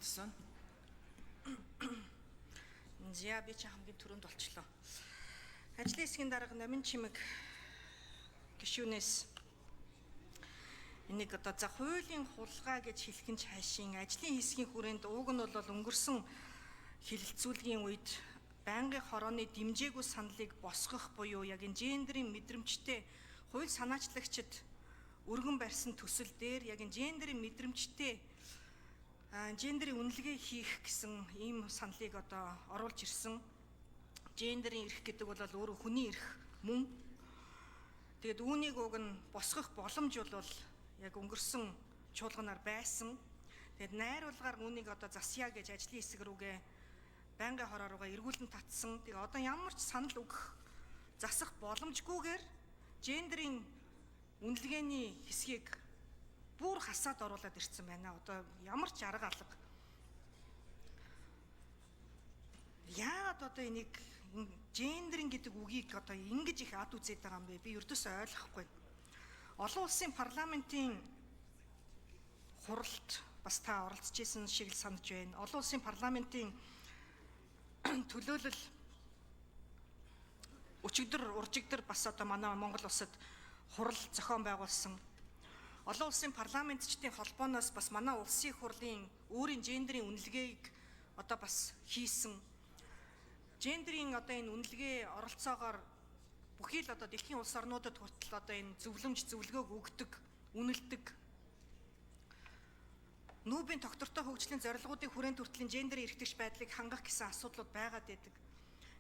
асууна. За, би чи хамгийн түрүүнд болчлоо. Ажлын хэсгийн дарга Номин Чимэг гишүүнээс энийг одоо за хуулийн хулгай гэж хэлэх нь цаашин ажлын хэсгийн хүрээнд уг нь бол өнгөрсөн хилэлцүүлгийн үед байнгын хорооны дэмжээгүй саналыг босгох буюу яг энэ гендерийн мэдрэмжтэй хууль санаачлагчид өргөн барьсан төсөл дээр яг энэ гендерийн мэдрэмжтэй гендерийн үнэлгээ хийх гэсэн ийм саналыг одоо оруулж ирсэн. Гендерийн эрх гэдэг бол өөрөө хүний эрх мөн. Тэгээд үүнийг уг нь босгох боломж бол яг өнгөрсөн чуулганаар байсан. Тэгээд найруулгаар үүнийг одоо засъя гэж ажлын хэсэг рүүгээ байнгын хороо руугаа эргүүлэн татсан. Тэгээ одоо ямар ч санал өгөх засах боломжгүйгээр гендерийн үнэлгээний хэсгийг бүр хасаад оруулаад ирсэн байна. Одоо ямар ч арга алга. Яагаад одоо энийг гендеринг гэдэг үгийг одоо ингэж их ад үзээд байгаа юм бэ? Би ердөөсөө ойлгохгүй. Олон улсын парламентын хуралд бас та оролцож исэн шиг л санаж байна. Олон улсын парламентын төлөөлөл өчигдөр уржигдөр бас одоо манай Монгол улсад хурал зохион байгуулсан. Олон улсын парламентчдын холбооноос бас манай улсын хурлын өөрийн гендерийн үнэлгээг одоо бас хийсэн. Гендерийн одоо энэ үнэлгээ оролцоогоор бүхий л одоо дэлхийн улс орнуудад хүртэл одоо энэ зөвлөмж зөвлөгөөг өгдөг, үнэлдэг. Нүүбийн тогтвортой хөгжлийн зорилгоудын хүрээнд хүртлийн гендерийн эрхтгч байдлыг хангах гэсэн асуудлууд байгаад байдаг.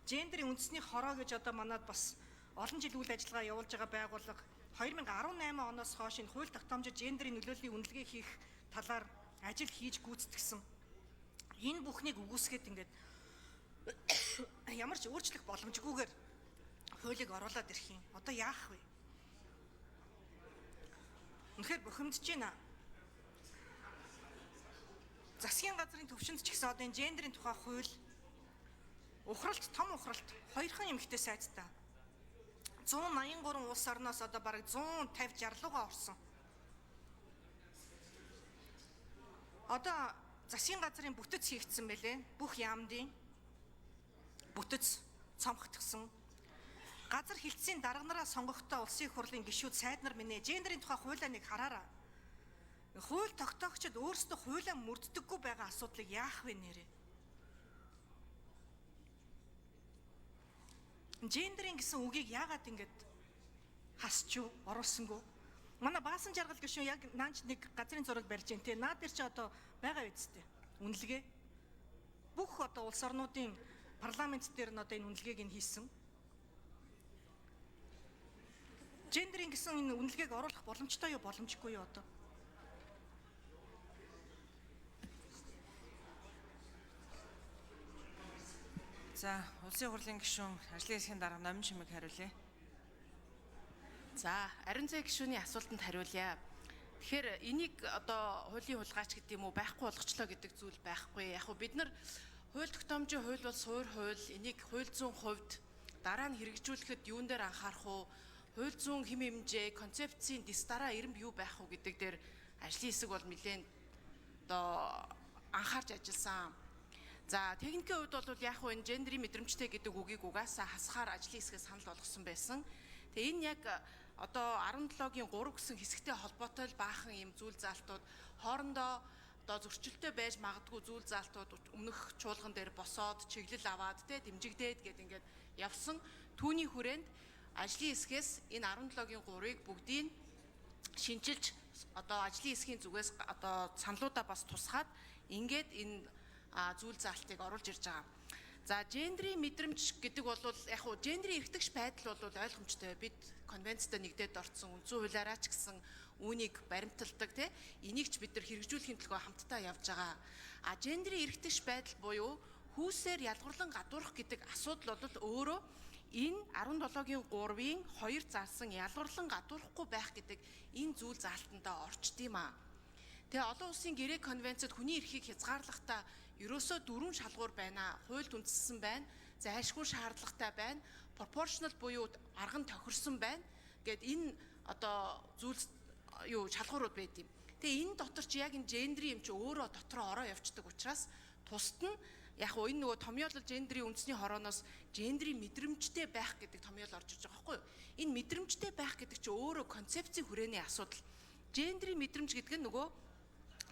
Гендерийн үндэсний хороо гэж одоо манад бас олон жил үйл ажиллагаа явуулж байгаа байгууллага 2018 оноос хойш энэ хууль тогтоомжид гендерийн нөлөөллийн үнэлгээ хийх талаар ажил хийж гүйцэтгэсэн. Энэ бүхнийг үгүйсгээд ингээд ямар ч өөрчлөх боломжгүйгээр хуулийг оруулаад ирэх юм. Одоо яах вэ? Үнэхээр бухимдж байна. Засгийн газрын төвшөнд ч гэсэн одоо энэ гендерийн тухай хууль ухралт, том ухралт хоёрхан эмэгтэй сайдтай. 183 улс орноос одоо бараг 150 60 руугаа орсон. Одоо засгийн газрын бүтэц хийгдсэн байлээ. Бүх яамдын бүтэц цомхотгсон. Газар хилцийн дарга нараа сонгохдоо улсын хурлын гишүүд сайд нар минь гендерийн тухай хуулиа нэг хараараа. Хууль тогтоогчид өөрсдөө хуулиа мөрддөггүй байгаа асуудлыг яах вэ нэрээ? Гендерийн гэсэн үгийг яагаад ингэж хасч юу оруулсангүй? Манай Баасан жаргал гишүүн яг наанч нэг газрын зураг барьж гин те. Наа дээр чи одоо байгаа үсттэй. Үнэлгээ. Бүх одоо улс орнуудын парламент дээр нь одоо энэ үнэлгээг нь хийсэн. Гендерийн гэсэн энэ үнэлгээг оруулах боломжтой юу, боломжгүй юу одоо? За, улсын хурлын гишүүн ажлын хэсгийн дарга Номин Чимэг хариулъя. За, Ариун зай гишүүний асуултанд хариулъя. Тэгэхээр энийг одоо хуулийн хулгайч гэдэг юм уу, байхгүй болгочлоо гэдэг зүйл байхгүй. Яг хөө бид нар хууль тогтоомжийн хууль бол суур хууль, энийг хууль зүйн хувьд дараа нь хэрэгжүүлэхэд юун дээр анхаарах уу, хууль зүйн хэм хэмжээ, концепцийн дэс дараа ирэмб юу байх уу гэдэг дээр ажлын хэсэг бол нэлээд одоо анхаарч ажилласан. За, техникийн хувьд бол яг хөө энэ гендерийн мэдрэмжтэй гэдэг үгийг угаасаа хасахаар ажлын хэсгээ санал болгосон байсан. Тэгээ энэ яг одоо 17-гийн 3 гэсэн хэсэгтэй холбоотой л баахан юм зүйл заалтууд хоорондоо одоо зөрчилтэй байж магадгүй зүйл заалтууд өмнөх чуулган дээр босоод чиглэл аваад те дэмжигдээд гэд ингээд явсан. Түүний хүрээнд ажлын хэсгээс энэ 17-гийн 3-ыг бүгдийг шинчилж одоо ажлын хэсгийн зүгээс одоо саналуудаа бас тусгаад ингээд энэ зүйл заалтыг оруулж ирж байгаа. За, гендерийн мэдрэмж гэдэг бол яг хуу гендерийн эрхтгч байдал бол ойлгомжтой. Бид конвенцтэй нэгдээд орцсон үндсэн хуулиараа ч гэсэн үүнийг баримталдаг тий. Энийг ч бид нар хэрэгжүүлэхийн төлөө хамтдаа явж байгаа. А гендерийн эрхтгч байдал буюу хүүсээр ялгуурлан гадуурх гэдэг асуудал бол өөрөө энэ 17-гийн 3-ын 2 заасан ялгуурлан гадуурхахгүй байх гэдэг энэ зүйл заалтандаа орчд юм аа. Тэгээ олон улсын гэрээ конвенцэд хүний эрхийг хязгаарлахдаа ерөөсөө дөрвөн шалгуур байна. Хуульд үндэссэн байна. Зайлшгүй шаардлагатай байна. Proportional буюу арга нь тохирсон байна. Гэт энэ одоо зүйл юу шалгуурууд байд юм. Тэгээ энэ дотор чи яг энэ гендрийн юм чи өөрөө дотроо ороо явцдаг учраас тусад нь яг хуу энэ нөгөө томьёолол гендрийн үндэсний хорооноос гендрийн мэдрэмжтэй байх гэдэг томьёол орж иж байгаа байхгүй юу? Энэ мэдрэмжтэй байх гэдэг чи өөрөө концепцийн хүрээний асуудал. Гендрийн мэдрэмж гэдэг нь нөгөө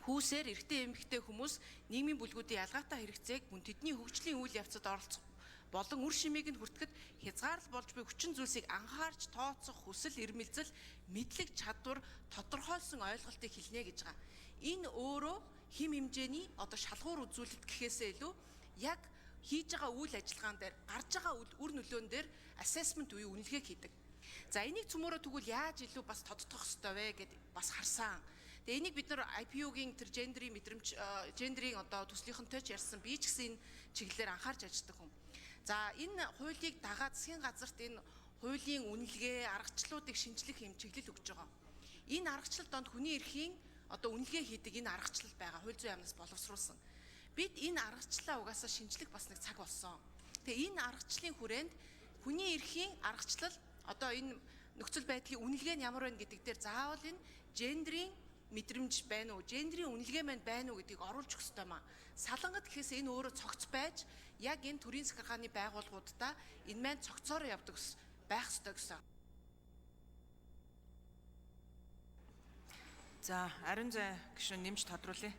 хүүсээр эрэгтэй эмэгтэй хүмүүс нийгмийн бүлгүүдийн ялгаатай хэрэгцээг мөн тэдний хөгжлийн үйл явцад оролцох болон үр шимийг нь хүртэхэд хязгаарлал болж буй хүчин зүйлсийг анхаарч тооцох хүсэл эрмэлзэл мэдлэг чадвар тодорхойлсон ойлголтыг хэлнэ гэж байгаа. Энэ өөрөө хэм хэмжээний одоо шалгуур үзүүлэлт гэхээсээ илүү яг хийж байгаа үйл ажиллагаан дээр гарч байгаа үр нөлөөн дээр assessment буюу үнэлгээг хийдэг. За энийг цөмөрөө тэгвэл яаж илүү бас тодтогох ёстой вэ гэд бас харсан. Тэгээ энийг бид нар IPU-гийн тэр гендрийн мэдрэмж гендрийн одоо төслийнхэнтэй ч ярьсан. Би ч гэсэн энэ чиглэлээр анхаарч ажилладаг хүн. За энэ хуулийг дагаад засгийн газарт энэ хуулийн үнэлгээ, аргачлалуудыг шинжлэх юм чиглэл өгж байгаа. Энэ аргачлал донд хүний эрхийн одоо үнэлгээ хийдэг энэ аргачлал байгаа. Хууль зүйн яамнаас боловсруулсан. Бид энэ аргачлалаа угаасаа шинжлэх бас нэг цаг болсон. Тэгээ энэ аргачлалын хүрээнд хүний эрхийн аргачлал одоо энэ нөхцөл байдлын үнэлгээ нь ямар байна гэдэг дээр заавал энэ гендрийн мэдрэмж байна уу, гендрийн үнэлгээ маань байна уу гэдгийг оруулж өгөх ёстой маа. Салангат гэхээс энэ өөрөө цогц байж яг энэ төрийн захиргааны байгууллагуудаа энэ маань цогцоороо явдаг байх ёстой гэсэн. За, ариун зай гишүүн нэмж тодруулъя.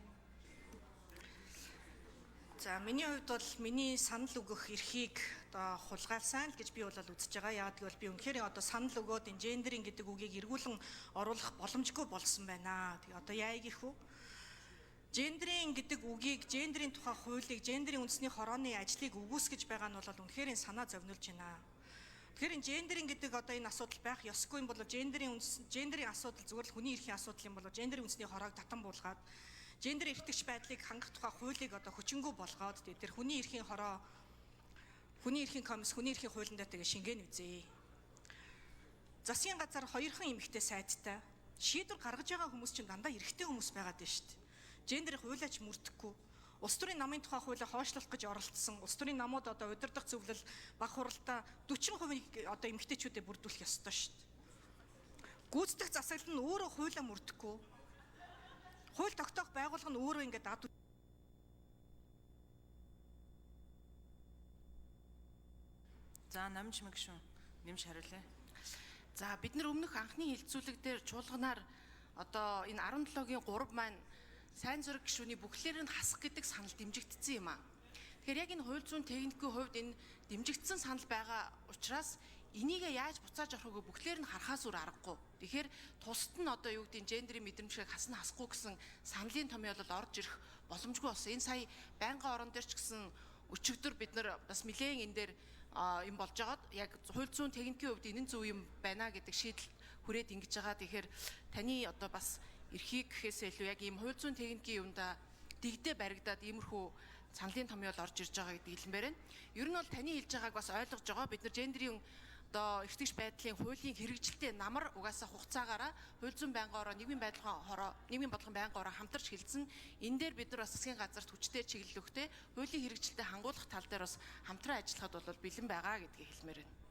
За, миний хувьд бол миний санал өгөх эрхийг одоо хулгайлсан л гэж би бол үзэж байгаа. Яагаад гэвэл би үнэхээр одоо санал өгөөд энэ гендринг гэдэг үгийг эргүүлэн оруулах боломжгүй болсон байна. Тэгээ одоо яа гэх вэ? Гендринг гэдэг үгийг, гендрийн тухай хуулийг, гендрийн үндэсний хорооны ажлыг үгүйсгэж байгаа нь бол үнэхээр энэ санаа зовниулж байна. Тэгэхээр энэ гендринг гэдэг одоо энэ асуудал байх ёсгүй юм бол гендрийн үндэс гендрийн асуудал зүгээр л хүний эрхийн асуудал юм бол гендрийн үндэсний хороог татан буулгаад гендер эртгэж байдлыг хангах тухай хуулийг одоо хүчингү болгоод тэр хүний эрхийн хороо, хүний эрхийн комисс, хүний эрхийн хуулиндаа тэгээ шингэн үзье. Засгийн газар хоёрхан эмэгтэй сайдтай шийдвэр гаргаж байгаа хүмүүс чинь дандаа эрэгтэй хүмүүс байгаад байна шүү дээ. Гендрийн хуулиач мөрдөхгүй. Улс төрийн намын тухай хуулиа хойшлуулах гэж оролдсон. Улс төрийн намууд одоо удирдах зөвлөл баг хуралдаа 40% одоо эмэгтэйчүүдэд бүрдүүлэх ёстой шүү дээ. Гүйцэтгэх засаглал нь өөрөө хуулиа мөрдөхгүй. Хууль тогтоох байгууллага нь өөрөө ингээд ад За, намж чимэг гишүүн нэмж хариулъя. За, бид нар өмнөх анхны хилцүүлэг дээр чуулганаар одоо энэ 17-гийн 3 маань сайн зураг гишүүний бүхлээр нь хасах гэдэг санал дэмжигдсэн юм аа. Тэгэхээр яг энэ хууль зүйн техникийн хувьд энэ дэмжигдсэн санал байгаа учраас энийг яаж буцааж авах вэ бүхлээр нь харахаас үр аргагүй. Тэгэхээр тусад нь одоо юу гэдэг нь гендрийн мэдрэмжийг хасна хасахгүй гэсэн саналын томьёолол орж ирэх боломжгүй болсон. Энэ сая байнгын орон дээр ч гэсэн өчигдөр бид нар бас нэлээд энэ дээр юм болж байгаад яг хууль зүйн техникийн хувьд энэ нь зөв юм байна гэдэг шийдэл хүрээд ингэж байгаа. Тэгэхээр таны одоо бас эрхийг гэхээс илүү яг ийм хууль зүйн техникийн юмдаа дэгдээ баригдаад иймэрхүү саналын томьёол орж ирж байгаа гэдгийг хэлмээр байна. Ер нь бол таны хэлж байгааг бас ойлгож байгаа. Бид нар гендрийн одоо эртгэж байдлын хуулийн хэрэгжилтийн намар угаасаа хугацаагаараа хууль зүйн байнгын ороо, нийгмийн байдлын хороо, нийгмийн бодлогын байнгын ороо хамтарч хэлсэн. Энэ дээр бид нар бас засгийн газарт хүчтэй чиглэл өгтөө хуулийн хэрэгжилтэд хангуулах тал дээр бас хамтран ажиллахад бол бэлэн байгаа гэдгийг хэлмээр байна.